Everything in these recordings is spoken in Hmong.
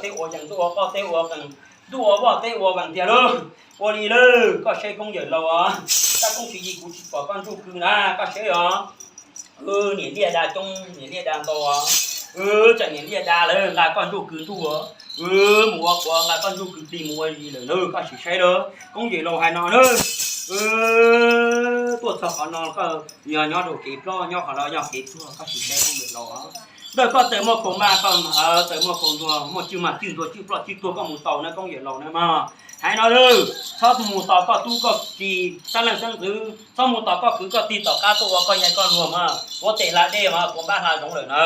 teb ua yees, ntuj ua qoj teb ua qees, ntuj ua voj teb ua vees tiag lauj. Ua li lawm koj seb koob yawm laus os, tab koob tsis yis kuv tsis pom koj ntsuj kws na koj seb os. Niam liaj da coob niam liaj da ntau os, tsam niam liaj da lawm nqa koj ntsuj kws ntuj, mus ua quav nqa koj ntsuj kws plig mus ua li lawm na koj sim saib lawm. Koob yawm laus hais no na, tuaj txog qhov no koj yog nyob rau kev ploj nyob qhov no yog kev tuag koj sim saib koob yawm laus. Ntawm koj tawm muaj khaus npaj koj taws muaj khaus ntuag muaj cwj mag cwj ntuag cwj ploj cwj tuag koj mus tau na koob yawm laus na mog. Hais no lawm txhob mus tos koj tub koj ki xeeb leej xeeb ntxwv, txhob mus tos koj kwv koj tij tom qab tuaj ua koj nyaij koj luag mog, tuav tes hla dej mog, tuav npab hla zoov lawm na.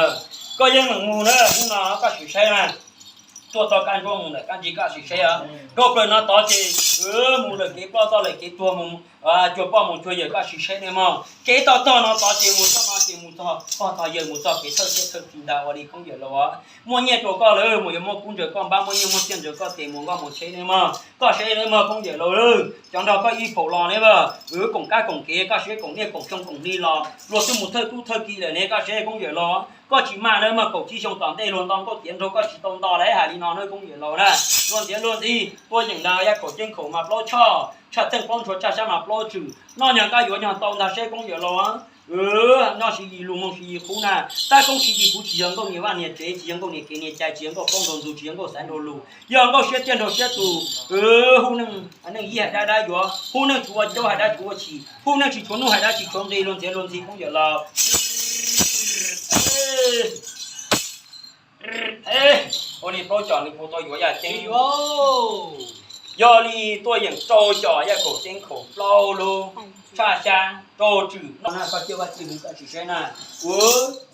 Koj yeej meem mus na, hnub no koj sim saib na. Tuaj txog kab ntsuab mus ntawm kab ntsig koj sim saib os. Nkaus plaws no tod ces mus lawm kev ploj txoj lawm kev tuag mus cuag poj mus cuag yawm koj sim saib ne mog. Kev toj tog no tod ces mus txoj no ces mus txog pog txog yawm mus txog kev thawj siab thawj txiv ntag ua li koob yawm laus. Muaj nyiaj rau koj lawm mus yuav muab kub ntsaws koj npab, muaj nyiaj muaj txiaj ntsaws koj tes mus nkoj mus tsheb ne mog. Koj saib ne mog koob yawm laus, cov nrog koj ib phaum los ne mog, koom kab koom kev koj saib koom niaj koom xyoo koom hli los luag twb mus thawj tub thawj ki lawm ne koj saib koob yawm laus. Koj tsis maj na mog, kaum tsib xyoo tom ntej luag nto nkauj tiav nraug koj tsis tau nto lawm hais li no na koob yawm laus na. Luag ntiav luag ntxi tuaj yeem ntag yaj kaum ceeb khaum mas plaub choj, tshaj txheej plaub ntshua tshaj sab mas plaub tswm, noj nyog koj yuav nyog tau ntag saib koob yawm laus. Noj siv yis lus mloog siv yis qub na, tab koob siv yis kuv tsis yog nkauj niam vaj niam tsev, tsis yog nkauj niam kev niam cai, tsis yog nkauj plaub nraug ntxug, tsis yog nkauj xaiv nraug lus, yog nkauj siab tiaj nraug siab tus. Hu neej, neej yij hais dab dab yuav, hu neej tsis ua caub hais dab tsis ua chim, hu neej tsis tshuav nuj hais dab tsis tshuav nqi, luag ntxiav luag ntxi koob yawm laus. Ua li plaub cos nws puas tau yuav yaj ceeb? Yog li tuaj yeem rau cos yaj kaum ceeb khaum plaub lub, tshaj xyab rau tswm no na, koj ciaj vaj ciaj lwm koj tsis saib na, ua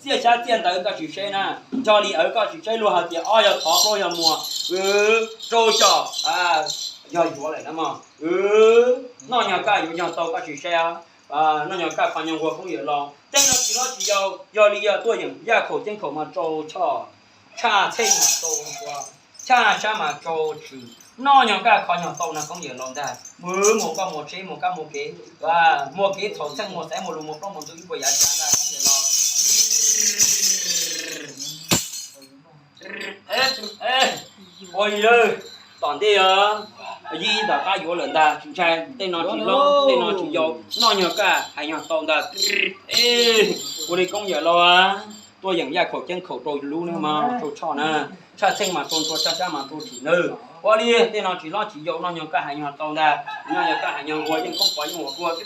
txiaj xyab txiaj ntawv koj tsis saib na, nco li awv koj tsis saib, luag hais tias ob yog thov plaub yog muag, rau cos yog yuav lawm na mog. Noj nyog kaj yuav nyog tau koj tsis saib, noj nyog kaj qhov nyog nquag koob yawm laus. Tej no tsis hlob tsis yau, yog li yog tuaj yeem yaj khaum ceeb khaum mas rau choj, tshaj txheej mas rau ntua, tshaj sab mas rau tswm, noj nyog kaj qhov nyog tau no koob yawm laus ntag. Mus mus koj mus tsheb mus kab mus kev, muaj kev txhaum txheej mus xaiv mus lus mus plaub mus ntxug ib puas yav tsav ntag koob yawm laus. Ua li lawm, tom ntej yij tom qab yuav lawm ntag, tsis ntshai, tej no tsis hlob tej no tsis yau, noj nyog kaj hais nyog tau ntag. Ua li koob yawm laus, tuaj yeem yaj khaum ceeb khaum rau lub na mog, rau choj na, tshaj txheej mas rau ntua, tshaj sab mas rau tswm nawb. Ua li tej no tsis hlob tsis yau, noj nyog kaj hais nyog tau ntag, noj nyog kaj hais nyog nquag yeej koob pov yeej ua tuag.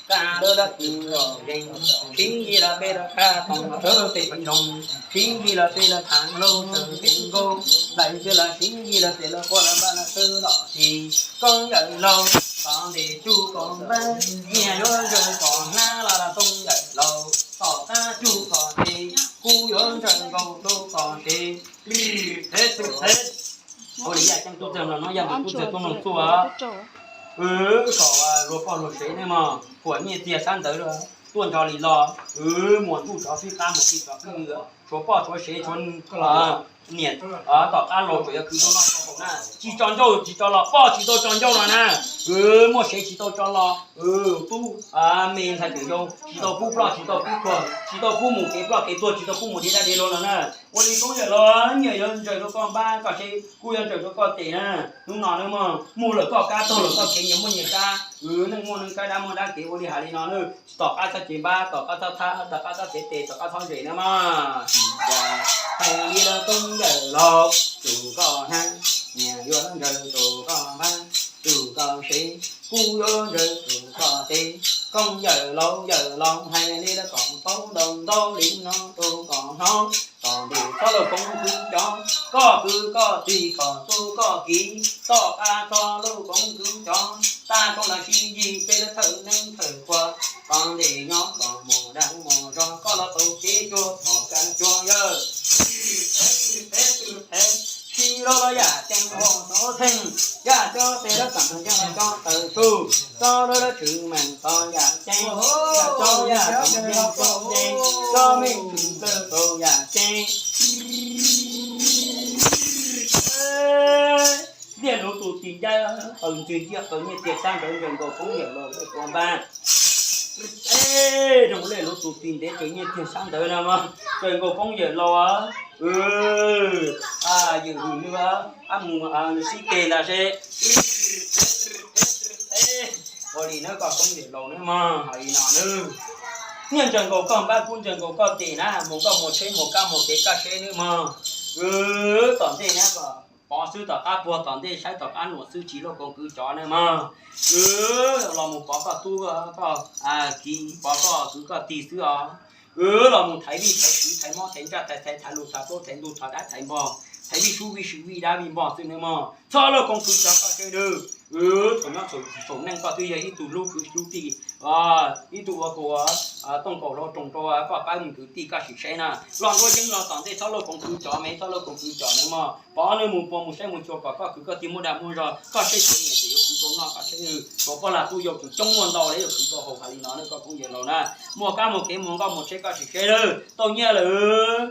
Kaj lawv lawv tw los yeej, khib yij lawv peb lawv qab toom sawv peb nroog, khib yij lawv peb lawv tham lub sawv peb nkauj, lawv twb lawv khib yij lawv peb lawv quaj lawv npaj lawv xwb los tsis koob yawm laus. Tom ntej tsuj kom npab, nyias yuav ntsawg kom hnab los los koob yawm laus. Tom qab tsuj kom tes, kuv yuav ntsawg nkaus rau kom tes. Ua li yaj ceeb tub txawg no no yaj ntawd tub txawg tub noog txuj kom luag poj luag sev ne mog, kuam nyiaj txiag sab ntawd tuaj nrog li los, muas ntuj tsov fij qab mus fij tsov fij, tshuav poj tshuav sev tshuav niam, tom qab laus tsuas yog khwv tau noj tau haus na, tsis tso ncauj tsis tso los, poj tsis tau tso ncauj los na, muaj sev tsis tau tso los, tub me ntxhais tseem yau tsis tau pub ploj tsis tau pub tuag, tsis tau pub mus kev ploj kev tuag, tsis tau pub mus deb dab deb luag los na. Ua li koob yawm laus, nyias yuav ntsawg rau koj npab koj sev, kuv yuav ntsawg rau koj tes na. Hnub no na mog, mus lawm koj kab, taug lawm koj kev, nyias muaj nyias kab, neej muaj neej kab, dab muaj dab kev, ua li hais li no na. Tom qab txhob cev npab, tom qab txhob thab, tom qab txhob cev tes, tom qab txhob zes na mog. Hais li lawm koob yawm laus, tus koj hnab, nyias yuav ntsawg tus koj npab, tus koj sev, kuv yuav ntsawg tus koj tes. Koob yawm laus yawm laus, hais li lawm kom paub ntau ntau li no rau koj hnov. Tom ntej txhob lub koov kwv cov, koj kwv koj tij kom txuj koj kiv, tom qab txhob lub koov kwv cov, tag koob los sib yig peb lub thawj neeb thawj khuav. Tom ntej nyob kom mus dag mus zog, koj los tau kev cuag pom kab cuag yawg. Sib loj los yaj ceeb ua txhob theej, yaj coj tes lawv txam ceeb los coj taw tsuj, txhob lawv lawv tshwm meem tos yaj ceeb, yaj coj yaj txam ceeb txob ceeb, txob meej tshwm plawg tau yaj ceeb. Ntiaj lub tus tim ncaj qaws ntxwg ntiaj qaws nyiaj txiag sab nrawv ntsawg nkaus koob yawm laus ua npab. Ej, zoo li lub tus tij ntev tseem nyiaj tiag sab ntawd na mas, tseem nkaus koob yawm laus, yawm hws nws ab mus sib teg ntag seb. Ua li na koj koob yawm laus na mas hais li no na, niaj ntsees nkaus koj npab kub ntsees nkaus koj tes na, mus koj mus tsheb mus kab mus kev koj seb nawb mog. Tom ntej na kom pov xwb tom qab puag, tom ntej saib tom qab nuam xwb tsis lauj koom kwv cov nawb mog. Los mus pov koj tub koj kiv pov koj kwv koj tij xwb os. Los mus thaiv vij thaiv sub thaiv mob thaiv ntsaj thaiv thaiv lus thaiv plaub thaiv ntug thaiv dab thaiv npog, thaiv vij sub vij sw vij dab vij npog xwb nawb mog. Txhob lauj koom kwv cov koj seb nawb. Thaum nyob thaum neej koj twb yog ib tug hlub kwv hlub tij, ib tug ua kaus tooj kaus hlau roos rau koj pab mus kwv tij koj sim saib na. Los nruab yeeb los tom ntej txhob lauj koom kwv cov me, txhob lauj koom kwv cov nawb mog. Pov nws mus puas mus saib mus xyuas kom koj kwv koj tij muaj dag muaj zog, koj seb tsev niam tsev yuav kwv rau noj, koj seb tshuav poj lag tub yau tseem coob muaj ntau li yuav kwv rau haus hais li no na koj koob yawm laus na. Muaj kab muaj kev mus nkauj mus tsheb koj sim seb lawm, tau nyiaj lawm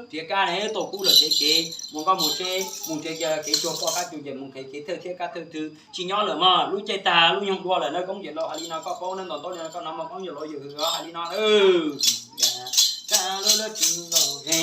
nrhiav kab ne, tau kub lawm nrhiav kev mus nkauj mus tsheb, mus nrhiav kev cuag poj kab cuag yawm, mus nrhiav kev thawj thiab kab thawj twg tsis nyob lawm mog, lub caij tag lub nyoog dua lawm na koob yawm laus hais li no koj paub na, ntaus ntaub li no koj hnov mog koob yawm laus yawm hws hais li no na. Tsa lub lub tsis nkaus he,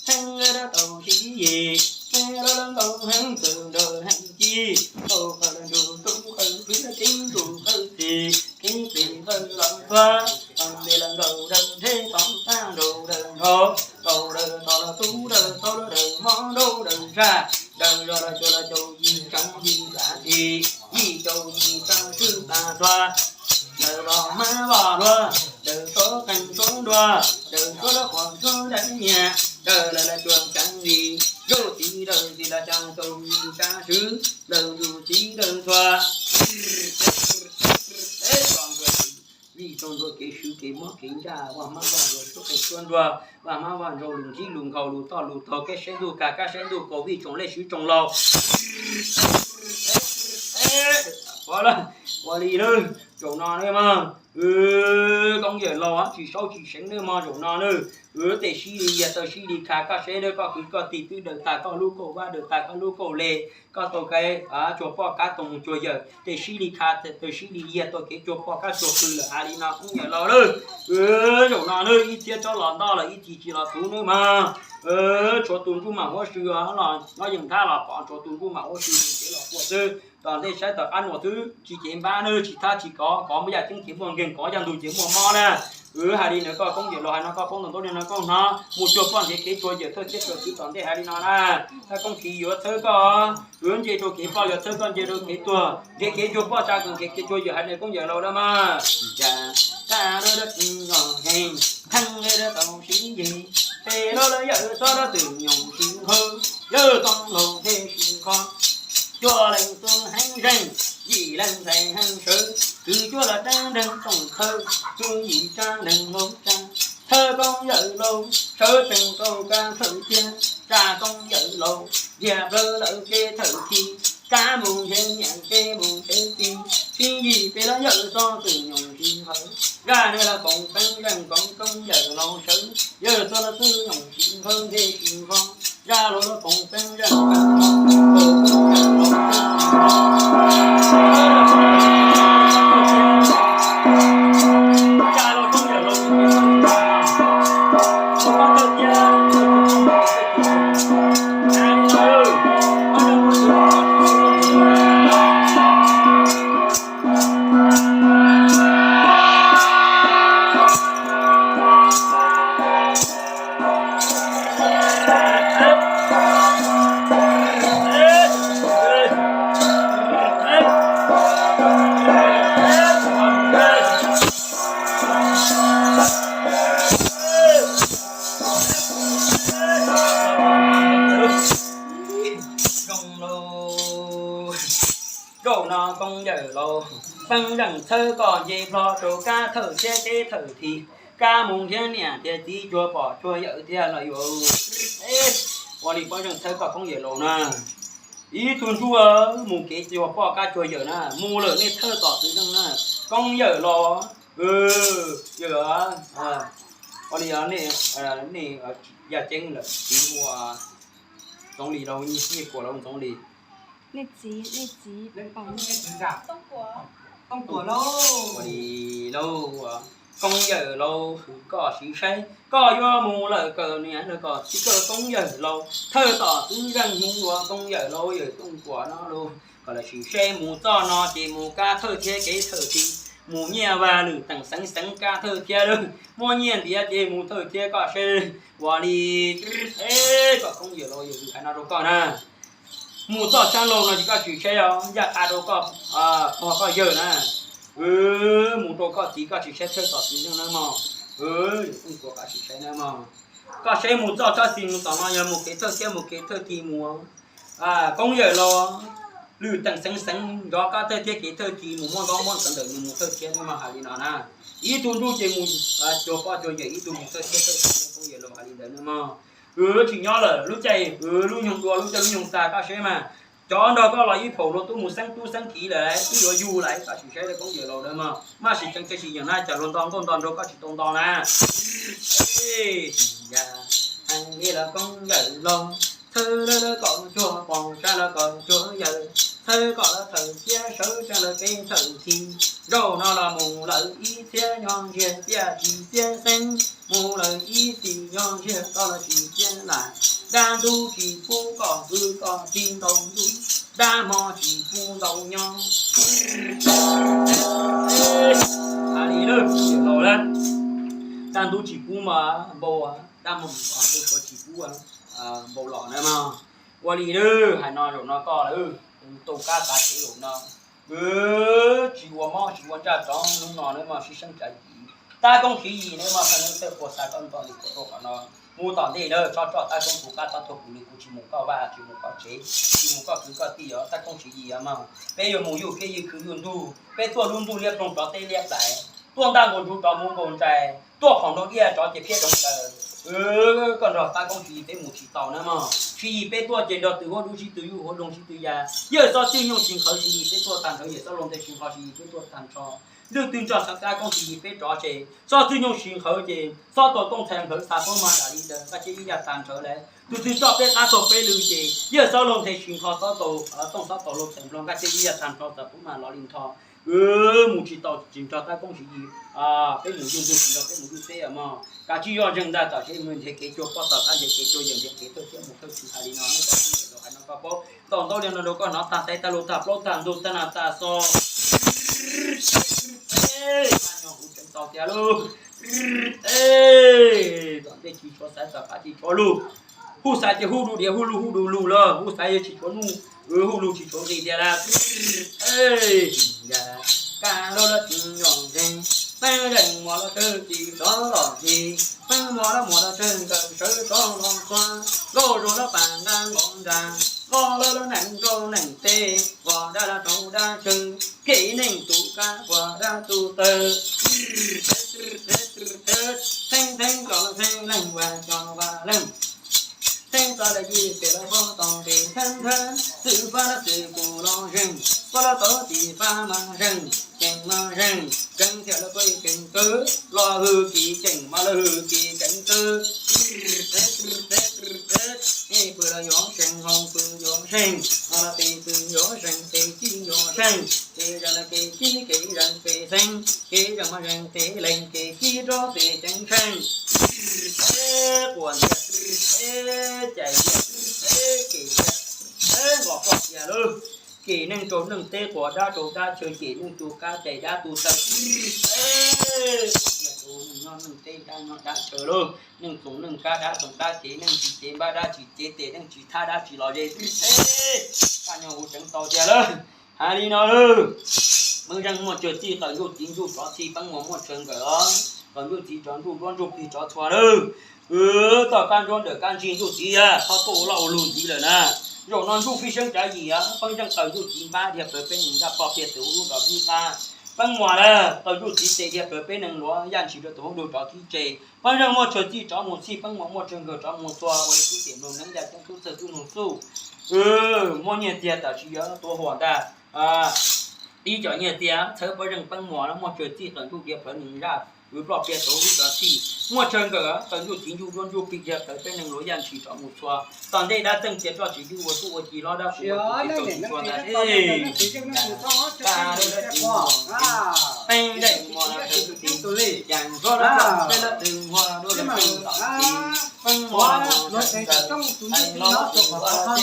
theej lawv tau sib yim, lawv lawv nkaus heev txawm nrog heev ci, nkaus qawv lawv nrug tub qawv pwb keeb nrug qawv txi, keeb txi qawv los tuag, qawv nte lawv nkaus daws nrheb tau tag nraug daws nrho, nkaus daws tau los tub daws tau los daws mob nraug daws zaj, daws zog los cuag los caum yim tseev yim txav txi, yim caum yim txav swb txav tuag, daws los hmab voj hluav, daws suab qeej suab nruas, daws suab lub qhov suab dab nyiag, daws lawv los cuag tseev yim, zuj txiv daws txiv los caum caum yim txav swb, daws zuj txiv daws tuag. Vij tau ntua kev swb kev mob kev ntsaj, vaj hmab vaj nrau suab qeej suab nruas, vaj hmab vaj nrau lus ntsib lus nkhaus lus toj lus taug, kab saib ntuj kag kab saib ntuj kaus, vij tsoom lej swb tsoom laus. Ua li na, zaum no na mog, koob yawm laus tsis saub tsis seev na mog, zaum no na, tej sib li yiag tau sib li kha koj seb na, koj kwv koj tij twb daws tag koj lub kauj vab daws tag koj lub kauj le, koj tau kev cuag poj kab tau mus cuag yawm, tej sib li kha tau sib li yiag tau kev cuag poj kab cuag pw lawm hais li no koob yawm laus na. Zaum no na ib txhiab tsob los ntoj los ib txhis tsis los tuv na mog. Tshuav tus ntuj mam huab sw los nyob yeej nthab los pom, tshuav tus ntuj mam huab sw ces los puag xwb. Tom ntej saib tom qab nuam xwb, tsis cev npab na, tsis thab tsis kov, kov muaj yaj ceeb ces muaj nkeeg, kov yaj ntug ces muaj mob na. Wb hais li ntawd koj koob yawm laus hais no koj paub ntau ntaub li no koj hnov, mus cuag poj nrhiav kev cuag yawm thawj thiab thawj twg tom ntej hais li no na. Thaj koob kiv yuav txhawb koj, yuav nce rau kev ploj, yuav txhawb koj nce rau kev tuag, nrhiav kev cuag poj tsa kom nrhiav kev cuag yawm hais li koob yawm laus na mog. Cas tag lawv dab tsi los heev, theej lawv dab tau sib yig, peb lub lawv yawm txhob dab twm nyoos sib nqhawv, yawg txoj laug peb sib nqhov, cuaj leej xwb heev zeeg, yim leej ntxhais heev sawv, kwv cuab los dab nreeg toom khawv, kwv yim tsab nreeg laub tsab, thawj koob yawm laus sawv tsees rau kab thawj thiab, tsa koob yawm laus dhia plawg lawm kev thawj thiab, kab mus nrhiav niam kev mus nrhiav txiv, sib yig peb lub yawm txhob twm nyoos sib nqhawv, zaj nej los koom peeb zeej koom koob yawm laus sawv, yawg txhob los twm nyoos sib nqhawv nrhiav sib nqhov, zaj los los koom peeb zeej koom koob yawm laus sawv. Zoo lauj. Zaum no koob yawm laus, peeb zeej txhawb koj nce plho rau kab thawj thiab kev thawj thiab, kab mus nrhiav niam nrhiav txiv cuag poj cuag yawm thiab los yuav. Ua li peeb zeej txhawb koj koob yawm laus na. Ib tug ntsuj mus kev cuag poj kab cuag yawm na, mus lawm nej thawj tom txwv zeej na. Koob yawm laus, yawm, ua li nej, nej yaj ceeb lawm txiv ua Ntxoov Lis lauj, Nyiaj Kuam lauj, Ntxoov Lis. Ua li lauj, Koob yawm laus, hwm koj sim saib, koj yuav mus lawm kawm niam lawm kom tsis kawm koob yawm laus. Thawj tom tub zeej hu ua koob yawm laus, yawm Tooj Kuam no lauj, kom lawv sim saib mus txoj no ces mus kab thawj thiab kev thawj ti, mus nyiaj vaj lwm teem xeev xeev kab thawj thiab lawm, muaj nyiaj ntiav ces mus thawj thiab koj saib ua li. Koj koob yawm laus, yawm hais no rau koj na, mus txoj sab laug no ces koj sim saib os, ncaj qha rau koj pog koj yawg na, mus rau koj txiv koj sim saib thawj tom txiv zeej na mog, yawm Tooj Kuam koj sim saib na mog. Koj saib mus txoj sab xis mus tom no yog mus kev thawj thiab mus kev thawj ti mus, koob yawm laus, lwm teem xeev xeev nrov kab thawj thiab kev thawj ti mus muaj ntaub muaj ntawv ntawm nws mus thawj thiab na mog, hais li no na. Ib tug ntuj ces mus cuag poj cuag yawm, ib tug mus thawj thiab thawj ti, koob yawm laus hais li ntawd na mog. Wb tsis nyob lawm, lub caij wb lub nyoog dua lub caij lub nyoog tag koj saib mas, cov nrog koj los ib phaum luag twb mus xeeb tub xeeb kiv lawm, twb yuav yug lawm, koj sim saib koob yawm laus na mog. Maj sis tseev teb sis yeem na cas luag nto nkauj nto nraug koj tsis tau nto na. Hais li los koob yawm laus, txhawb lawv lawv kaum cuag pog, sab lawv kaum cuag yawm, txhawb kom lawv thawm thiab sawv tsees lawv kev thawm ti. Zaum no los mus lawm ib txhiab nyob ntsiag tiaj tsis txiab xeeb, mus lawm ib txhis nyob ntsiag to los tsis txiab lam. Dab ntub tsis pub koj kwv koj tij ntaus ntub, dab hmo tsis pub ntaus nyob. Hais li lawm, yawm laus na, dab ntub tsis pub mas npau, dab hmo npau suav tsis pub npau los na mog. Ua li lawm, hais no zaum no koj lawm, tus kab xav kev zaum no, wb tsis ua mob tsis ua ntsaj rov hnub no na mog, sib seeb tsav yim. Tab koob Siv Yis na mog, txhaj neeb txhaj puas xa koj nto li puas rau qhov no. Mus tom ntej na, txhob tso tab koob kuv qab, txhob tuag kuv li, kuv tsis mus koj vaj tsis mus koj tsev, tsis mus koj kwv koj tij os, tab koob Siv Yis os mog. Peb yuav mus yuj kiab yuj khw yuj ntug, peb tuaj lub ntuj liab ploog rov teb liab plais, tuaj ntaj nqus ntsuv rov mus nkaus ntsais, tuaj qhoom nroo diaj rov ces phiab doov taws. Koj nrog tab koob Siv Yis peb mus tsis tau na mog. Siv Yis peb tuaj ces nrog twg huab dub sib tw yuj, huab dloog sib tw ya. Yawg Xob Txwj Nyooj Sis Nqhawv Siv Yis peb tuaj tag nrho, Yawg Xob Loog Nthe Sis Nqho Siv Yis peb tuaj tag nrho. Leej twg nrog tab koob Siv Yis peb rov ces Xob Txwj Nyooj Sis Nqhawv ces Xob Tau Tooj Txhais Nqhawv xa pob mas dam li ntawd, nqaj tsiab ib yam tag nrho lawm. Tus twg coj peb qab txog peb lw ces Yawg Xob Loog Nthe Sis Nqho, Xob Tau Tooj, Xob Tau Loog Txhais Nploog, nqaj tsiab ib yam tag nrho xa pob mas los li ntho. Wb mus tsis tau tsis nrog tab koob Siv Yis, peb mus yuj ntug tsis nrog peb mus yuj teb os mog. Kav tsij zoj zeeg ntag, tam sim mus nrhiav kev cuag poj tom qab, nrhiav kev cuag yawm, nrhiav kev thawj thiab mus thawj txhij hais li no, nej cov tib neeg hais no koj paub. Ntaus ntaub li no rau koj hnov, tag saib tag lus tag plaub tag ntug tag nas tag xo. Ej, nyob huv tseev tau tiag lauj. Ej, tom ntej tsis tshua xaiv, tom qab tsis tshua lug. Hu xaiv ces hu du diav, hu lug hu du lug lawm, hu xaiv yog tsis tshua nuj, hu lug tsis tshua nqis tiag lawm. Ej, yam kaj loj lawm tsis yog zeeg, peb zeeg muaj loj tsawg tsis rov los ntxig, peb muaj loj muaj loj tsawg nkawd sawv rov los txog, nkauj zoo loj pam nqa nkaus nra, nkauj loj loj neeg nrau neeg teb, vos dab los rau dab tsawg, kev neeg tus kab vos dab tus taw. Theeb theeb cov leej, theeb leej vas cov vas leej. Theeb txog lawm yim pem los pab tau pem theeb theeb, xwm fab los xwm kum los zeeg, pab los tau tim fab mas zeeg, ceem mas zeeg, zeeg thiaj los tau ceem txawv, los hwj kis ceem mas los hwj kis ceem txawv. Ej, pw los yuav zeeg, hauv pw yuav zeeg, no los pem pw yuav zeeg, pem cib yuav zeeg, pem zeeg los kev cib kev zeeg pem xeeb, kev zeeg mas zeeg pem leeg, kev cib rov pem ceev tsheej. Quas ntxiag, cais ntxiag, kev ntxiag, nqos ploj tiag lauj. Kev neeg rau neeg teb, quas dab rau dab chaw, kev neeg tus kab cais dab tus taw. Quas ntxiag rau neeg nyob neeg teb, dab nyob dab chaw lauj. Neeg txoos neeg kab, dab txoos dab cev, neeg tsis cev npab, dab tsis cev tes, neeg tsis thab, dab tsis los ze. Kaj nyob huv tseev tau tiag lauj. Hais li no lauj, Peeb Zeej muaj tsawg txij, Qaws Ntsuj Txiv Ntsuj Tsov Txhij, Peeb Muas muaj tsawg nkawm os. Qaws Ntsuj Txiv Tsov Ntsuj Duab Ntsuj Plig Tsov Txhua lauj. Wb toj kab ntsuab ntawm kab ntsig Ntsuj Txiv, txhob tuaj ua loj ua lug ntxiv lawm na. Zaum no Ntsuj Fij Seeb Tsav Yim, Peeb Zeej Qaws Ntsuj Txiv npab dhia plawv peb neeg nraj ploj piag txwv ub rov pib qab. Peeb Muas lawm, Qaws Ntsuj Txiv tes dhia plawv peb neeg luav yaj ntshis rau tus hub ntuj rov kib tse. Peeb Zeej muaj tsawg txij Tsov Muas Txhij, Peeb Muas muaj tsawg nkawm Tsov Muas Txhua, ua li tub tiam mloog neeb yaj ceeb tub txawj tub nug xuj. Muaj nyiaj tiag tam sim yuav tuav huam ntag. Ib co nyiaj tiag txhawb Peeb Zeej Peeb Muas muaj tsawg txij Qaws Ntsuj dhia plawv neeg nraj, wb ploj piag txwv ub rov txhij. Muaj tsawg nkawm Qaws Ntsuj Txiv Ntsuj Duab Ntsuj Plig dhia plawv peb neeg luav yaj ntshis Tsov Muas Txhua. Tom ntej dab txeej cia roj tsis yug ua tub ua ci hlob dab kuv ua tub tsis tau tsis tshua ntag. Peb zeej mos los txog tim, yam nrov los txog peb lub tw nquag dua los txog tim, peb mos los txog tim ntawd, peb los txog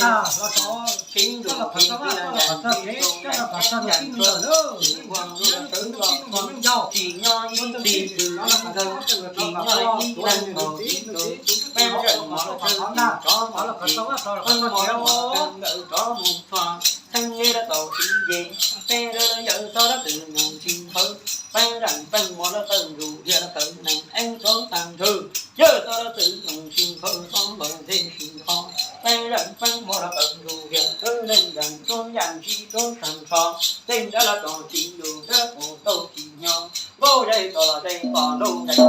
tim ntawd, kev nrug kev nrug los txog kev nrug kev nrug los txog tim nquag dua los txog tim, tsis nyob ib txhis twg ib ntawd, tsis nyob ib leeg nkaus ib tug, peb zeej mos los txog tim tsov mos tim, peb mos los txog tim nkawm tsov mus txog, theej li los tau txiv ces, peb lawv yawm txog dab tw nyoog tsis nqhawv, peb zeej peb mos los tawm ntsuj hiav los tawm neeg eeb tsob tag nrho, yawm txog dab tw nyoog tsis nqhawv txhob npawg nthe tsis nqho, peb zeej peb mos los tawm ntsuj hiav txawb neeg yam tsuab yam ntsib tsuab tag nrho, tej nrab los tso tsis yus dab qus tau tsis nyo, nkauj zais tso los zais pom nraug zais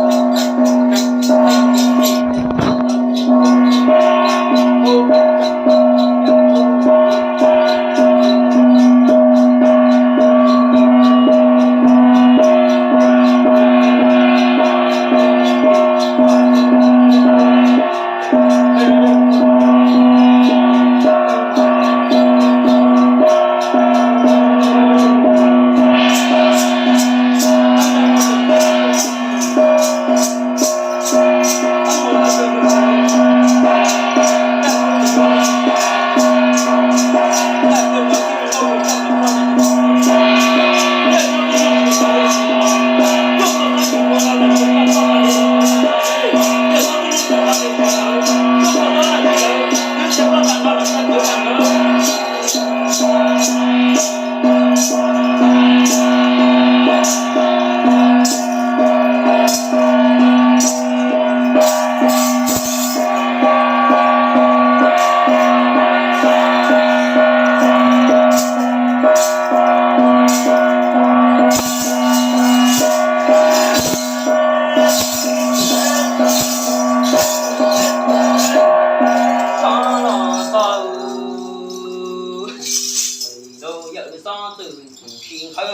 Yawm xob txwm tsis nqhawv,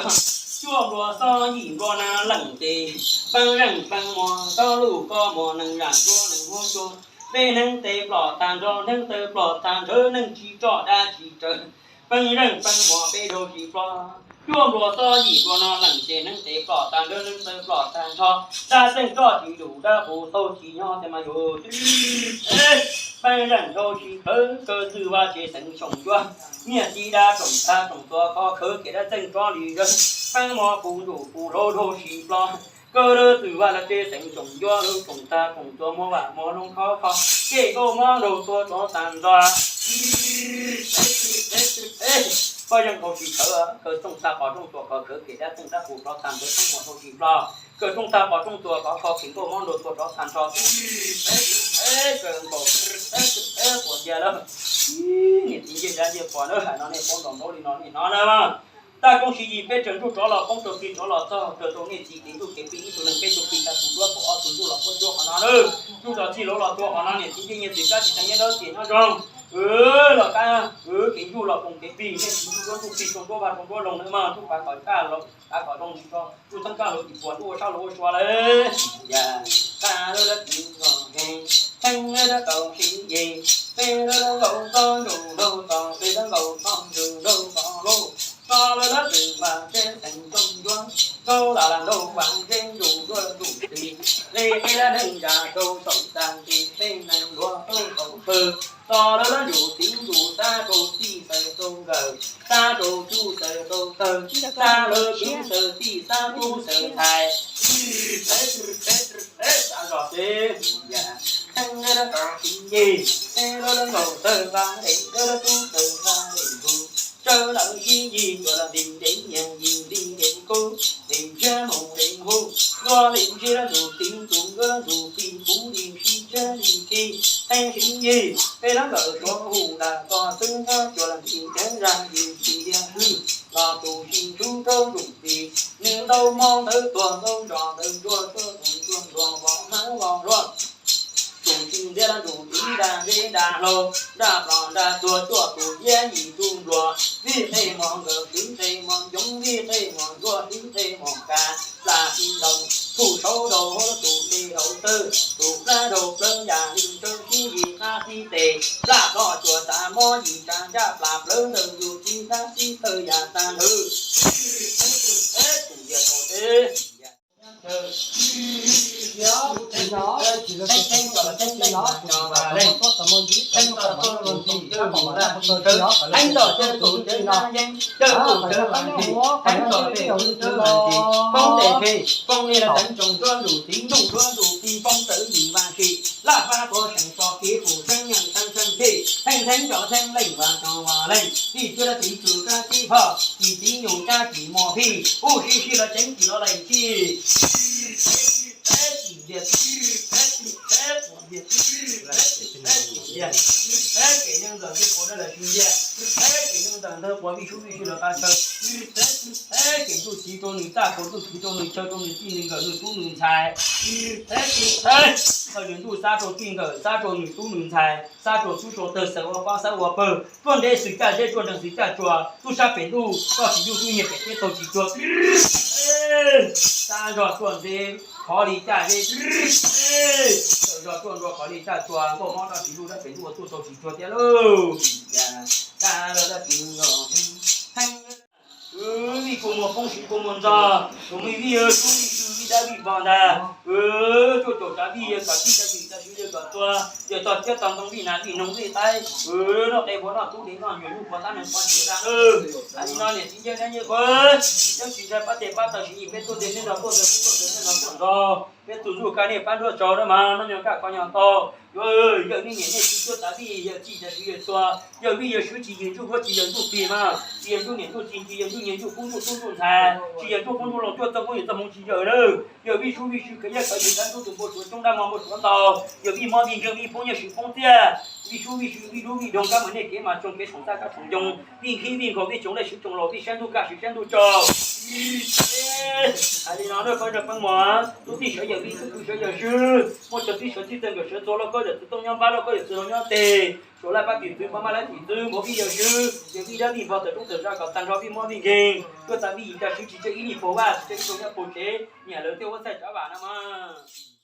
cuaj nplua xob yim nplua na leej ces, peb zeej peb mos tsob lub koj mos neeg zam nruab neeg huab cua, peb neeg tes plom tag nrho neeg taw plom tag nrho neeg tsis tso dab tsis tsaws, peb zeej peb mos peb dhau tsis plom. Cuaj nplua xob yim nplua no leej ces neeg tes plom tag nrho neeg taw plom tag nrho, dab txeeg tso tsis lus dab qus tau tsis nyob tias mas yus peb zeej dhau tsis plawv kaw txwj vaj tsev xeev tsoom ncuab, niam txiv dab tsoom tag tsoom tuag kho khawv kev dab txeeg tso li zawg, peb mos puv ntuj puv hlauv dhau tsis plom. Kaw lawv txwj vaj lawv tsev xeev tsoom ncuab lub tsoom tag tsoom tuag muab vam muab loo khov kho, kev nkauj mob nraug tuag tsov tag nrho. Peb zeej dhau tsis plawv kaw rooj tag pov rooj tuag kho khawv kev dab txeeg dab qus plom tag nrho peb mos dhau tsis plom. Kaw rooj tag pov rooj tuag kho kho kev nkauj mob nraug tuag tsov tag nrho. Kaw nkaus quas ncia lawm. Niam txiv ncej dab ncej quas na, hais no nej paub ntaus ntaub li no nej hnov na. Tag koob siv yim peb raws ntsuj tsov los poob raws plig tsov los txog raws rau nej txiv kev ntsuj kev plig ib tug neeg peb tug plig tag tus duab pum ob tug ntsuj los puab cuab qhov no na. Ntsuj txog txij lauv los tua qhov no niam txiv ncej nyiaj txiv kab tsis tau nyiaj dawb txiv nyob zoo. Los kab kev ntsuj los poob kev plig nej txiv ntsuj duab ntsuj plig rau nruab vaj rau nruab loog na mas ntsuj pav kom kaj los pav kom zoo tsis tso ntsuj teeb kaj los tsis puas ntsuj ua sab los ua sua lawm. Yam tag lawm lawv txiv nkaus heev, heev lawm lawv tau sib ye, peb lawv lawv nkaus txob ntsuj laug txog peb lawv nkaus txob ntsuj laug txog lauj. Tso lawv lawv txwj vaj tsev xeev tsoom ncuab, nraug lam lam nraug vam zeb ntsuj duab ntsuj plig, le peb lawv neeg zam rau saum tag nqis peb neeg luag tau saum pawg. Tso lawv lawv ntsuj txiv ntsuj xab rau txij xaws rau nkawm, xab rau cub xaws rau tawg, xab lawv cub xaws txij xab cub xaws thaiv. Xav zog peb yam, heev lawv lawv nkaus txwj vaj, heev lawv lawv cub txawj vaj li ntug, tsawv lawm sib yig tuaj los ntim ntev nyiag yig ntim ntev kub, ntim ntsiab mus ntev hu, ntuag ntim ntsiab lawv ntsuj txiv ntsuj nkawd lawv ntsuj txiv puv ntim sib tshiab li khi, heev sib yig peb lawv nkawd suav hu dag txog xwb nyob cuag los ntim ntsiab zaj yig tsis tiag hwj, los tus sib ntsuj rau ntsuj txiv nws ntau hmo ntawd tuag ntau nrog ntawd ntsuag tuag tus ntsuag ntsuag vos hmab vos hluas. Tus tsis ntiab ntsuj txiv dag zeb dag hlau, dag plos dag tuag cuaj tus iab yim tug npluag, vij qe mos nkawm swv qe mos ncoob, vij qe mos ntsuag swv qe mos kav, plas tsis ntaus, thuj saub daus hauv tus qe daus tawg, tus plab daus plawv yam li ntsawv sib yig qab sib tes, plab plho cuag tas mob yim tsa ncaj plas plawv ntawm ntsuj txiv qab sib tawg yam tag nrho. Tus yawg tau te Poob tes phem, poob niam lawv teev tsoom nruab ntuj, txiv ntuj nruab ntuj pib poob tawm yim vaj tshis, laj pab pov seem tso kev qus tseeb nyeej teeb tseeb phem, theej theeb tso theej leej vas tso vas leej, tij cuab dab txiv txug kab tib phoj, tsis txiv nyuj kab tsis muaj phij, ub sib sib los tseev tsis los lees txij. Kem neeg ntawd thiaj quav dab lawm sib ntiag, kem neeg ntawd ntawd quav vij sub vij sw lawv qab chaw, kem ntuj txiv rau nws txaj, kem ntuj txiv rau nws chaw, rau nws tij nws nkawm nws tub nws ntxhais, kem ntuj xab rau tij nkawm, xab rau nws tub nws ntxhais, xab rau tub rau tawg, xaws ua pob xaws ua pawg, tuaj ntev xwm caj zeb, tuaj nrees xwm caj tsua, tub sab pem ntuj, koj tsis ntuj tub nyiag pem teb taug tsis cuag. Xab zog tuaj ntev qhov li caj zeb, tawm zog tuaj nrua qhov li caj tsua, nkauj mob dab tsis ntuj sab pem ntuj ua tuaj taug tsis cuag thiab lauj. Vij kua muag poob siv kua muag ntxog, tus me vij yawg tub vij sw vij dab vij npog ntag. Tuaj caum tsav vij yawg kom tib tsav vij tsav sw yawg kom tua, yawg tog thiab tog ntoo vij nas vij noog vij qaib, noj qe npua noj tub li noj nyuag nyuj pov tab neeg pov tsev ntag. Hais li no niam txiv ncej nab ncej qhuav, tsis txawj tsis ntshai pab tes pab taw siv yim peb tuaj ntes nej nrog tuaj ntes peb tuaj ntes nej nrog tuaj nrog, peb tus ntsuj kab nej pab nruab tsaus na mas noj nyuag kaj kho nyuag tau. Yuav yawg nej niam nej txiv cuab tsav vij yawg txij tsav sw yawg tua, yawg vij yawg swb tsis yawg ntsuj huab tsis yawg ntsuj plig mas, tsis yawg ntsuj niam ntsuj txiv tsis yawg ntsuj nyiag ntsuj qub ntsuj tub ntsuj ntxhais, tsis yawg ntsuj qub ntsuj loo cuaj txoj qub yawg txoj hmoo tsis yawg na. Yawg vij sub vij sw khawv yaj khawv yus dab ntub tus npua suav coob dab mog npua suav ntau, yawg vij mob vij nkeeg vij poob nyiaj swv poob txiaj, vij sub vij sw vij dub vij doog kab mus nej kev mas tsoom kev tsoom txaj kab tsoom ncoo, vij nkhib vij nkaus vij tsoom lej swv tsoom laus vij sab ntuj kaj swv sab ntuj tsaus. Hais li no nej pab nrog pab muag, tub txij sawv yawm vij tub kwv sawv yawm swb, muaj tsawg txij sawv txij txawg nkawm sawv txua lauj, koj yawm txwv tooj nyob npab lauj, koj yawm txwv laus nyob teg, suav laj pab tim txwv pab mab lab tim txwv npauv vij yawm swb, yawm vij dab vij npog tawm roob tawm zos kom tag nrho vij mob vij nkeeg, tuaj txav vij yim tsav swb tsis tsawg ib leeg paug vaj tsis tsawg ib tug nyob paug tsev, nyiam lawv tej huab txhaij tsav vam no mas.